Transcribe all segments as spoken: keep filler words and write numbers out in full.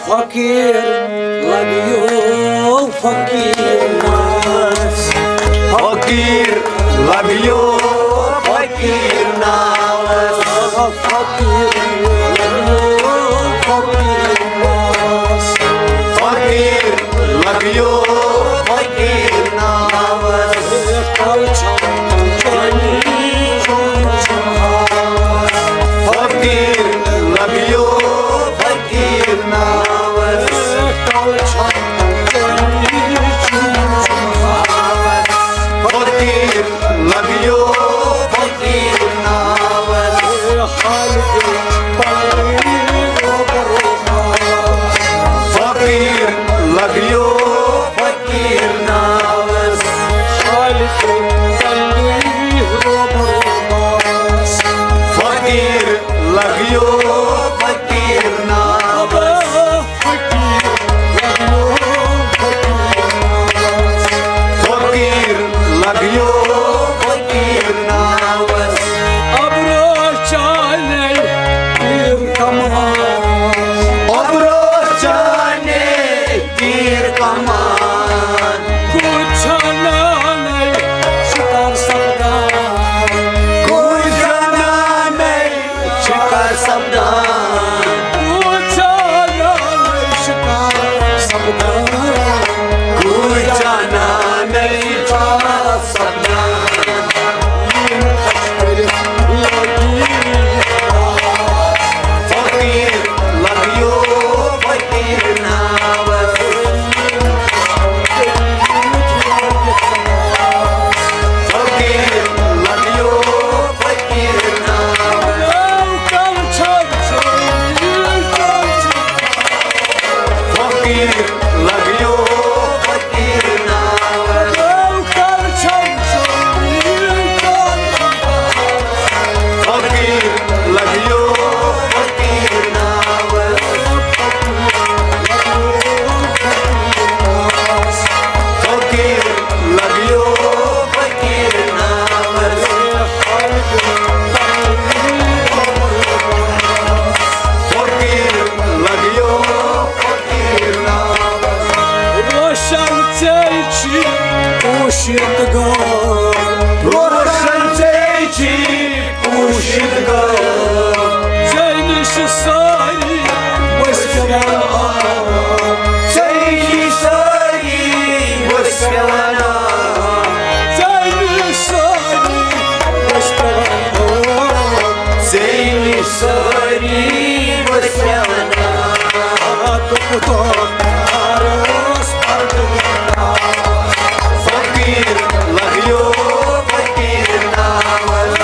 فقیر لگیو فقیر ناوس۔ فقیر لگیو فقیر ناوس۔ فقیر لگیو فقیر ناوس۔ فقیر لگیو فقیر ناوس۔ فقیر لگیو فقیر ناوس۔ فقیر لگیو فقیر ناوس۔ فقیر لگیو فقیر ناوس۔ فقیر لگیو فقیر ناوس۔ فقیر لگیو فقیر ناوس۔ ابرو چانے تیر کمان۔ ابرو چانے تیر کمان۔ گوچھنانے شکار سپدان۔ گوچھنانے شکار سپدان۔ گوچھنانے شکار سپدان۔ گوچھنانے شکار سپدان۔ فقیر لگیو فقیر ناوس۔ فقیر لگیو فقیر ناوس۔ فقیر لگیو فقیر ناوس۔ فقیر لگیو فقیر ناوس۔ فقیر لگیو فقیر ناوس۔ فقیر لگیو فقیر ناوس۔ روشن ژے چھی پوشیدگی۔ روشن ژے چھی پوشیدگی۔ ژے نِش سٲری ؤسۍ پٮ۪وان۔ ژے نِش سٲری ؤسۍ پٮ۪وان۔ ژے نِش سٲری ؤسۍ پٮ۪وان۔ ژے نِش سٲری ؤسۍ پٮ۪وان۔ فقیر لگیو فقیر ناوس۔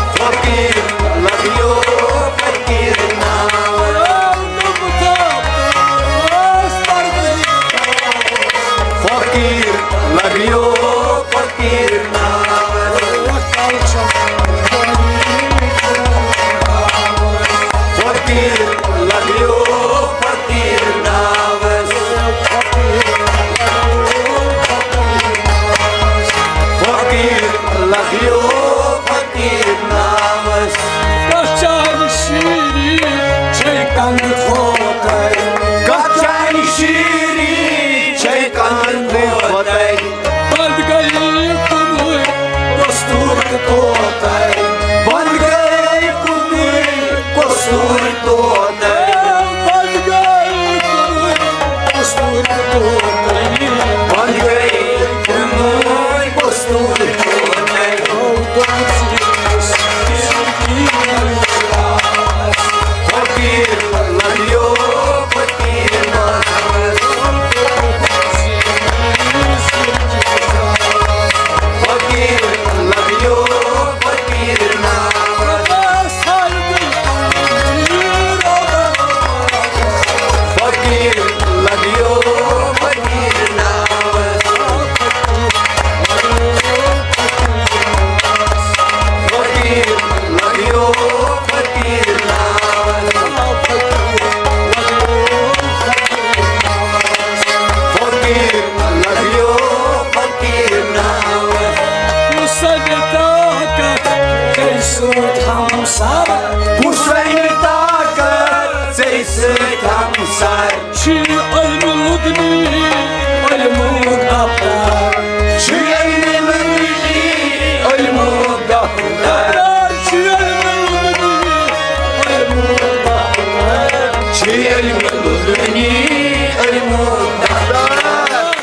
فقیر لگیو فقیر ناوس۔ فقیر لگیو فقیر ناوس۔ فقیر لگیو فقیر ناوس۔ فقیر لگیو فقیر ناوس۔ کچھ چانہِ شیٖری چھے کنٛدٕ کھوتَے۔ کچھ چانہِ شیٖری چھے کنٛدٕ کھوتَے۔ بنٛد گٔیہِ کُنُے کستوٗر تہٕ طوطے۔ بنٛد گٔیہِ کُنُے کستوٗر طوطے۔ بنٛد گٔیہِ کُنُے کستوٗر طوطے۔ بنٛد گٔیہِ کُنُے کستوٗر طوطے۔ فقیر لگیو فقیر ناوس۔ فقیر لگیو فقیر ناوس۔ فقیر لگیو فقیر ناوس۔ فقیر لگیو فقیر ناوس۔ فقیر لگیو فقیر ناوس۔ کُس اَتہِ طاقت گٔے سۭتۍ ہمسر؟ سر۔ چھُ علمِ لدنی علمُک دفتر۔ چھُ علمِ لدنی علمُک دفتر۔ چھُ علمِ لدنی علمُک دفتر۔ چھُ علمِ لدنی علمُک دفتر۔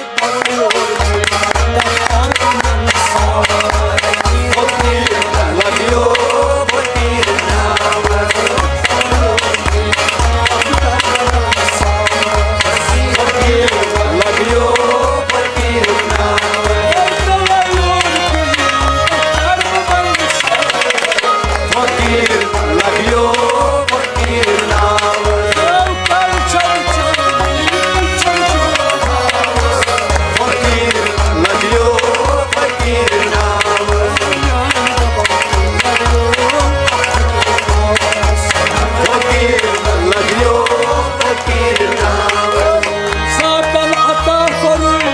ذاتن عطا کوٚرُے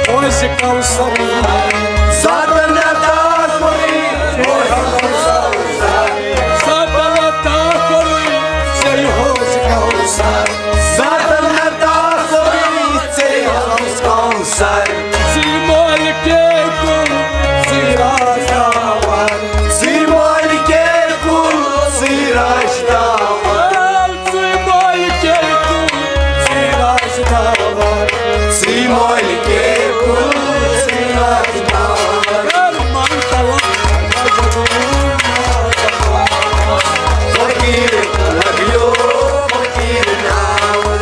حوضِ کوثر۔ ذاتن عطا کوٚرُے حوضِ کوثر۔ ذاتن عطا کوٚرُے ژےٚ حوضِ کوثر۔ ذاتن عطا کوٚرُے ژےٚ حوضِ کوثر۔ ژٕے مٲلکے کُل، ژٕے راج داور۔ ژٕے مٲلکے کُل، ژٕے راج داور۔ ژٕے مٲلکے کُل، ژٕے راج داور۔ ژٕے مٲلکے کُل، ژٕے راج داور۔ فقیر لگیو، فقیر ناور۔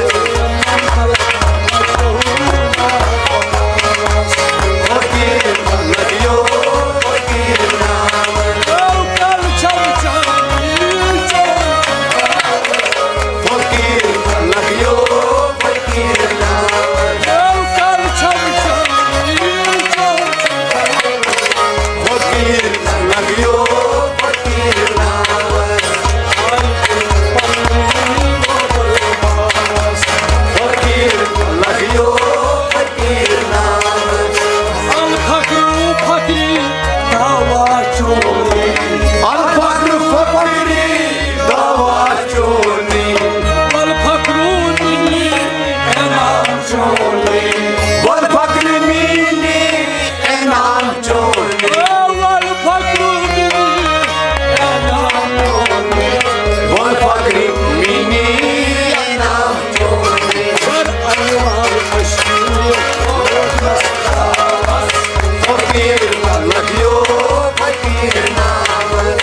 فقیر لگیو، فقیر ناور۔ فقیر لگیو، فقیر ناور۔ فقیر لگیو، فقیر ناور۔ فقیر لگیو، فقیر ناور۔ الفقر فقری دعوا چونی۔ الفقر فقری دعوا چونی۔ والفقر منی انعام چونی۔ والفقر منی انعام چونی۔ والفقر منی انعام چونی۔ والفقر منی انعام چونی۔ سر انوار اشکی فقیر لگیو، فقیر ناور۔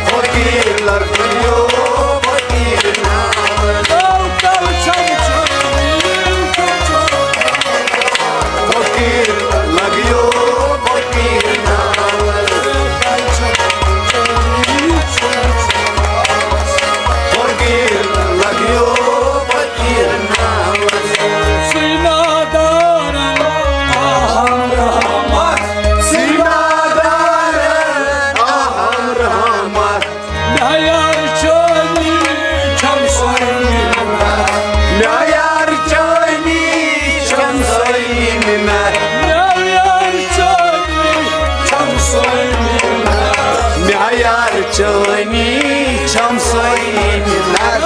فقیر لگیو، فقیر ناور۔ فقیر لگیو، فقیر ناور۔ فقیر لگیو، فقیر ناور۔ سینادارن آہم رحمت۔ سینادارن آہم رحمت۔ میار چونی چھم سوئی منت۔ میار چونی چھم سوئی منت۔ میار چونی چھم سوئی منت۔ میار چونی چھم سوئی منت۔